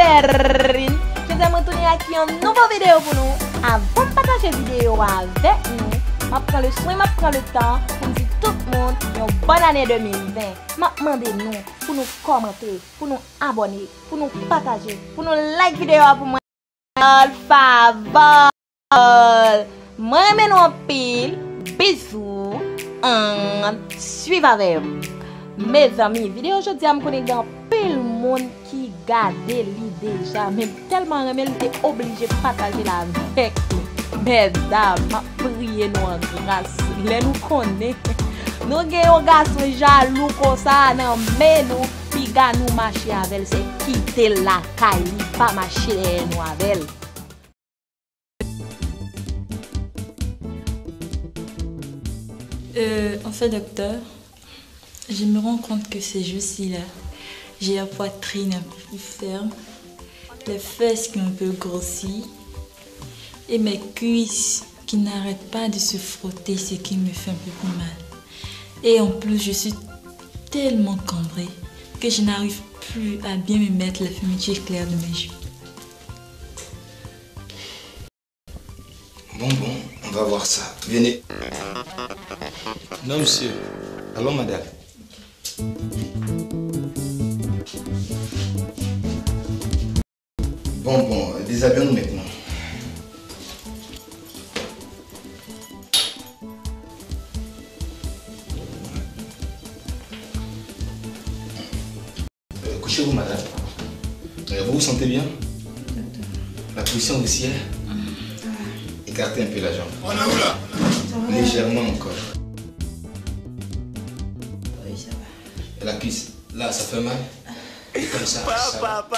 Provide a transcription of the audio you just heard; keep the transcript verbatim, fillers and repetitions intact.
Catherine. Jodi a mwen tounen ak yon nouvo videyo pou nou. Avan m pataje videyo a avèk nou, m ap pran le swen, m ap pran le tan pou m di tout moun yon bòn ane de mil ven. M ap mande nou pou nou kòmante, pou nou abòne, pou nou pataje, pou nou like videyo a pou mwen. Favol, favol. Mwen renmen nou anpil. Bizou. Ann swiv avè m. Mezanmi, videyo jodi a m konnen gen anpil moun ki gade li deja, men m tèlman renmen l, m te oblije pataje l avèk nou. Medam, m ap priye nou an gras. Lè nou konnen nou gen yon gason jalou konsa nan men nou, piga nou mache avè l, se kite l lakay li, pa mache dèyè nou avè l. Euh, en fait, docteur, je me rends compte que ces jours-ci là, j'ai la poitrine un peu plus ferme, les fesses qui ont un peu grossi, et mes cuisses qui n'arrêtent pas de se frotter, ce qui me fait un peu plus mal. Et en plus, je suis tellement cambrée que je n'arrive plus à bien me mettre les fermetures éclair de mes jupes. Bon, bon, on va voir ça. Venez. Non, monsieur. Allons, madame. Bon, bon, dezabiye nou mentnan. Euh, couchez-vous, madame. Euh, vous vous sentez bien? La position aussi, hein? Écartez un peu la jambe. Légèrement encore. Oui, ça va. Et la cuisse, là, ça fait mal? Et comme ça, ça va.